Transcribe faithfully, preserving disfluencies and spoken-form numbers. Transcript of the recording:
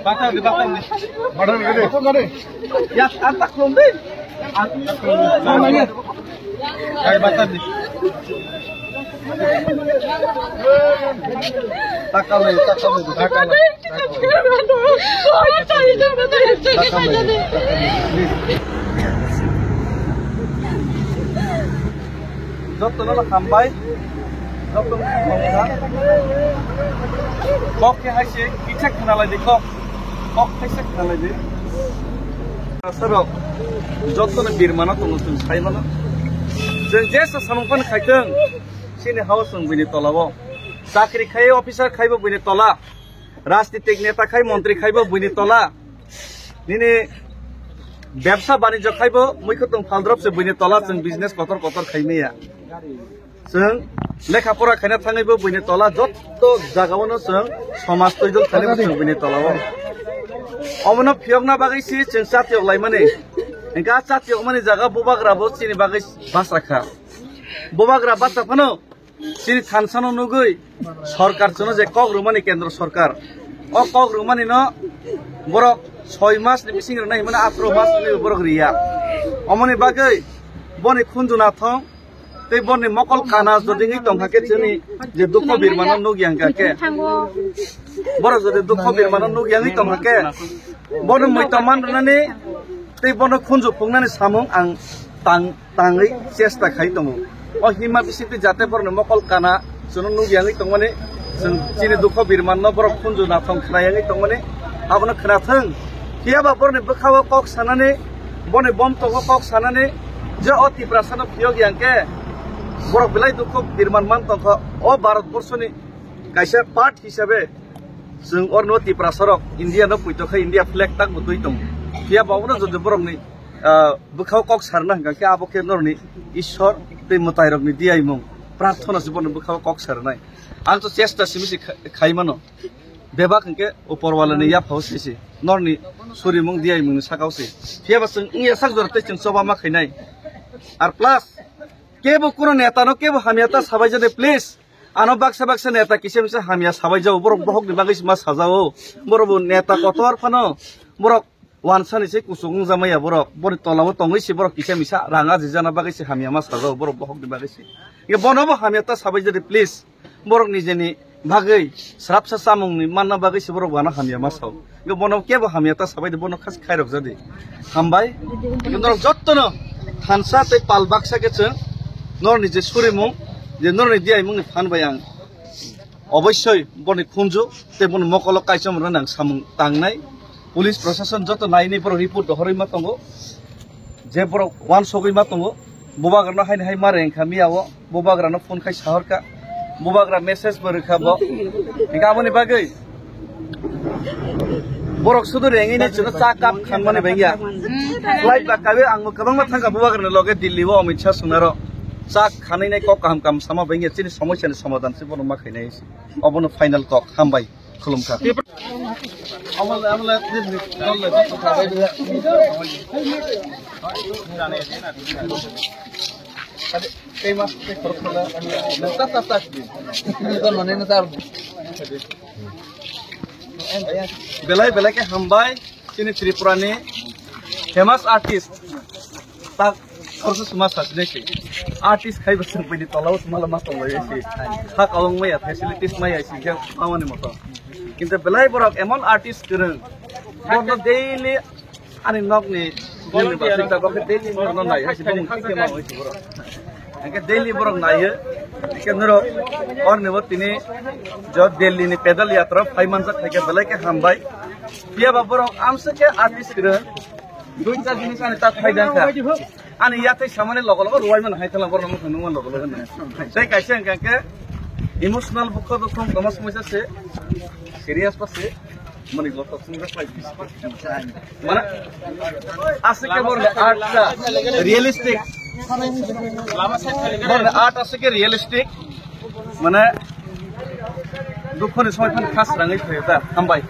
Bakar di, bakar di. Bakar di. Ya, antak lumbi. Antak lumbi. Bakar di. Takale, takale, takale. Jotono hambai. Jotono hambai. Kok khe hai se kisa khna lai di kok. Kok kisa khna lai di. Asarok jotono birmano tongo chwng sai mano. Chwng jesa samung phano khaitwng. Chini hao chwng buini tolao. Chakri khai officer khaibo buini tola. Rajnitik neta khai montri khaibo buini tola. Nini bebsa banijyo khaibo muikhwtwng phaldrop se buini tola chwng business kotor kotor khai maya. Chwng lekha pora khaina thangwibo buini tola jotto jagao no chwng somaj toidol khainai chwng buini tolao. Omono phiyokna bagwi si chwng chatiyok laimani. Hingkha chatiyokmani jaga bubagra bo chini bagwi basra kha. Bubagra basra phano chini thansano nugwi sorkar chwngno je kok rwmani kendro sorkar, o kok rwmani no borok soi mas ni bising rwnai hwnmano atharo mas ni borok riya. Omoni bagwi boni khunju nathong tei boni mokol kana jodi wngwi tongkha khe chini je dukho birmano nugya hwnkha khe borok jodi dukho birmano nugya wngwi tongkha khe bono muitom man rwnani tei bono khunju phungnani samung ang tang tangwi chesta khai tongo. O himma bisingtwi jate borokni mokol kana chwngno nukya wngwi tongmani, chwng chini dukho birmanno borok khunju nathong khna wngwi tongmani, abono khnathwng. Phiyaba borokni bwkhao kok sanani, boni bom tongo kok sanani, je o Tiprasano phiyok ya hwnkhe borok belai dukho birman man tongkha. O Bharat borshoni kaisa part hisabe chwng orno Tiprasarok India no puito khe India flag tak bo twi tongo. Phiyaba obono jodi borokni ah, bwkhao kok sarna hwnkha khe abo khe norokni Ishwar tei mwtairokni diyaimung, prarthana se bono bwkhao kok sarnai. Ang to chesta simi se kha-, khai mano. Bebak hwnkhe Uporwalani yaphao se se, norokni surimung diyaimungni sakao se. Phiyaba chwng wngya sak jora tei chwng choba ma khainai. Ar plus, kebo kuno netano kebo hamya ta sabai jade, please. Ano baksa baksa neta kisa misa hamya sabai jao, borok bohokni bagwi se ma sajao. Borok bo neta kotor phano, borok wansani se kuchuk wngjakmaya borok, boni tolao tongwi se borok kisa misa rang ajijana bagwi se hamya ma sajao borok bohokni bagwi se. Nge bono bo hamya ta sabai jodi please, borok nijeni bagwi srapsa chamungni manna bagwi se borok wano hamya ma sao. Nge bono kebo hamya ta sabai de, bono khas khairok jadi. Hambai. Nge norok jottono thansa tei pal baksa khe chwng norni je surimung, je norni diyaimungni phan bai ang obossoi boni khunju tei boni mokolo kaichom rwna ang samung tangnai. Police proshashan joto nainwi borok report dohorwi ma tongo. Je borok wansogwi ma tongo. Bubagrano haini hai ma rengkha miyao. Bubagrano phone khai sahorkha. Bubagra message bo rwkha bo. Hingkhe aboni bagwi borok sudu rengwi nai chwngno cha cup khanmani bengya. Flight ba kabe ang kwbangma thangkha Bubagrani loge Delhi o Amit Shah swngnaro. Cha khanwi nai kok kaham kaham sama bengya chini somosyani somadhan se bono ma khainai. Obono final kok, hambai, khulumkha. Belai belai khe hambai. Chini Tripura ni famous artist. Tak khoroksa suma sachine si. Artist khai bo chwng bini tola o suma lama tong lai si. Sak awang maya facilities maya si khe mamani moto. Kintu belai borok emon artist kwrwng. Borok daily ani nok ni university ta bokhe daily borok no nai si bong khe ma oi si borok. Hingke daily borok naiyo, hingke norok orni bo tini jo Delhi ni pedal yatra phai manjak hai khe belai khe hambai. Phiya ba borok amswk khe artist kwrwng, dui ta jinis ani tak phai dang kha. Ani yathai samani logo logo ruwai mano hai thala borok nang nungma logo logo nai. Tei kaisa hingka khe emotional bukho dukhong toma somoisa se, serious pa se. Mani goto sung rak lai. Mana? Asik ke borne art ta realistic. Borne art asik ke realistic. Mana? Dukhoni somoi phan khas rangwi phaio ta. Hambai.